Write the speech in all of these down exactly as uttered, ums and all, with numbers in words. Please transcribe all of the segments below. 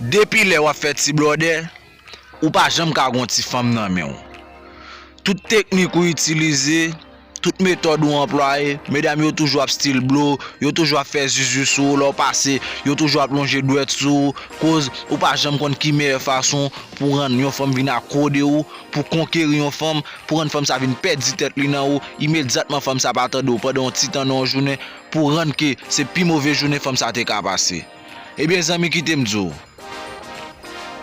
Depi lè w ap fè ti blòdè, ou pa janm ka gon ti fanm nan men w. Tout teknik ou itilize, tout metòd ou anplwaye, medam yo toujou ap still blow, yo toujou ap fè zuzu sou ou lè w pase, yo toujou ap lonje dwèt sou ou, koz ou pa janm konn ki meyè fason pou rann yon fanm vin akwo de ou, pou konkeri yon fanm, pou rann fanm sa vin pèdi tèt li nan ou, imedyatman fanm sa pa tande w pandan yon ti tan nan yon jounen, pou rann ke se pi move jounen fanm sa te ka pase. Ebyen zanmi, kite m di w,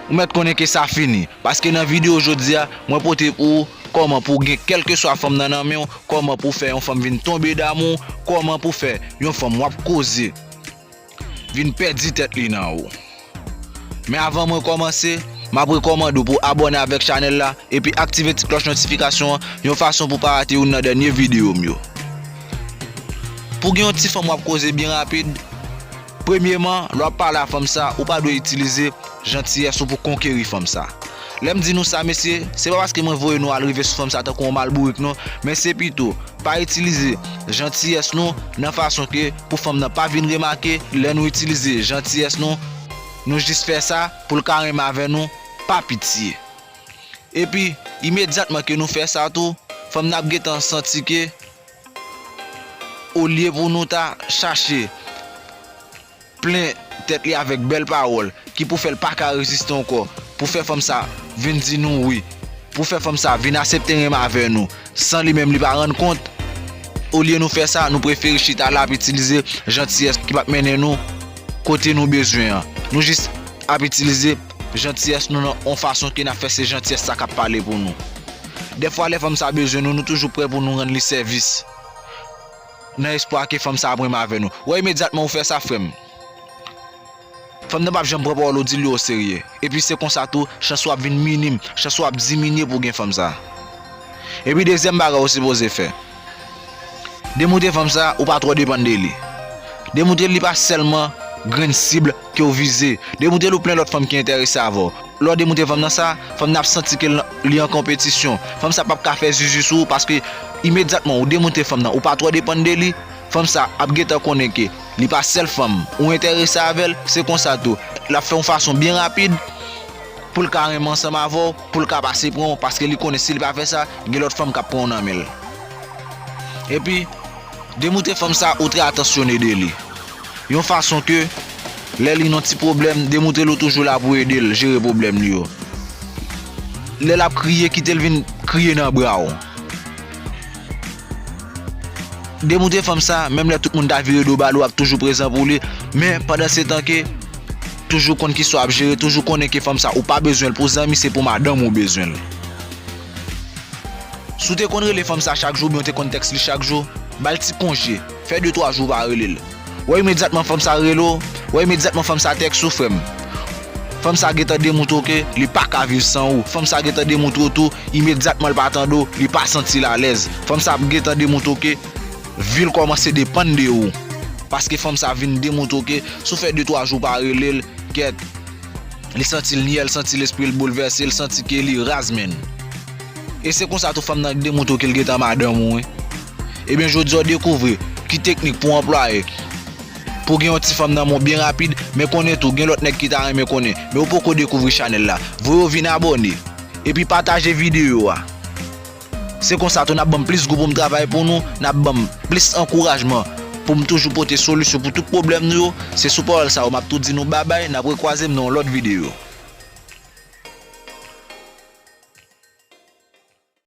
ou mèt konnen ke sa fini, paske nan videyo jodi a, mwen pote pou ou kòman pou w gen kèlkeswa fanm nan nan men w, kòman pou w fè yon fanm vin tonbe damou, kòman pou w fè yon fanm w ap koze vin pèdi tèt li nan ou. Men avan mwen kòmanse, m ap rekòmande w pou w abòne avèk chanèl la epi aktive ti klòch notifikasyon an yon fason pou w pa rate youn nan dènye videyo m yo. Pou gen yon ti fanm w ap koze byen rapid, premyeman, lè w ap pale a fanm sa, ou pa dwe itilize jantiyès ou pou konkeri fanm sa. Lè m di nou sa, mesye, se pa paske mwen voye nou al rive sou fanm sa tankou yon malbourik non, men se pito, pa itilize jantiyès nou nan fason ke pou fanm nan pa vin remake lè nou itilize jantiyès nou, nou jis fè sa pou l ka renmen avè nou, pa pitye. Epi, imedyatman ke nou fè sa tou, fanm nan ap gentan santi ke olye pou nou ta chache plen tèt li avèk bèl pawòl ki pou fè l pa ka reziste ankò, pou fè fanm sa vin di nou wi, pou fè fanm sa vin aksepte renmen avè nou, san li menm li pa rann kont. Olye nou fè sa, nou prefere chita la ap itilize jantiyès ki p ap mennen nou kote nou bezwen an. Nou jis ap itilize jantiyès nou nan yon fason ke n ap fè se jantiyès sa k ap pale pou nou. Dèfwa, lè fanm sa bezwen nou, nou toujou prè pou nou rann li sèvis, nan espwa ke fanm sa ap renmen avè nou. Wè, imedyatman ou fè sa, frè m, fanm nan p ap janm pran pawòl ou di li oserye. Epi se konsa tou, chans ou ap vin minim, chans ou ap diminye pou w gen fanm sa. Epi dezyèm bagay ou sipoze fè, demoute fanm sa, ou pa twò depann de li. Demoute li pa sèlman grenn sib ke w vize. Demoute l ou plen lòt fanm ki enterese avè w. Lè w demoute fanm nan sa, fanm nan ap santi ke l, li an konpetisyon. Fanm sa p ap ka fè zuzu sou ou paske imedyatman ou demoute fanm nan, ou pa twò depann de li, fanm sa ap gentan konnen ke li pa sèl fanm ou enterese avè l, se konsa tou, l ap fè yon fason byen rapid pou l ka renmen ansanm avè w, pou l ka pase pran w, paske li konnen si li pa fè sa, gen lòt fanm k ap pran w nan men l. Epi, demoute fanm sa ou trè atansyone de li. Yon fason ke, lè li nan ti pwoblèm, demoute l ou toujou la pou ede l jere pwoblèm li yo. Lè l ap kriye, kite l vin kriye nan bra w. Demoute fanm sa, menm lè tout moun ta vire do ba l, w ap toujou prezan pou li. Men, pandan se tan ke, toujou konn kisa w ap jere, toujou konnen ke fanm sa ou pa bezwen l pou zanmi, se pou madanm ou bezwen l. Si w te konn rele fanm sa chak jou oubyen w te konn tèks li chak jou, ba l ti konje, fè de twa jou w pa rele l. Wè imedyatman fanm sa rele w, wè imedyatman fanm sa tèks ou, frè m. Fanm sa gentan demontre w ke li pa ka viv san ou. Fanm sa gentan demontre w tou, imedyatman l pa tande w, li pa santi l alèz. Fanm sa ap gentan demontre w ke vi l kòmanse depann de ou. Paske fanm sa vin demontre w ke si w fè de twa jou pa rele l, kèt, li santi l nyè, l santi lespri l boulvèse, l santi ke li raz, menn. E se konsa tou fanm nan demontre w ke l gentan madanm ou, wi. Ebyen, jodi a w dekouvri ki teknik pou w anplwaye pou w gen yon ti fanm nan men w byen rapid, men konnen tou, gen lòt nèg ki ta renmen konnen, men ou poko dekouvri chanèl la. Voye w vin abòne, epi pataje videyo a. Se konsa tou n ap ban m plis gou pou m travay pou nou, n ap ban m plis ankourajman pou m toujou pote solisyon pou tout pwoblèm nou yo. Se sou pawòl sa yo m ap tou di nou babay, n ap rekwaze m nan yon lòt videyo.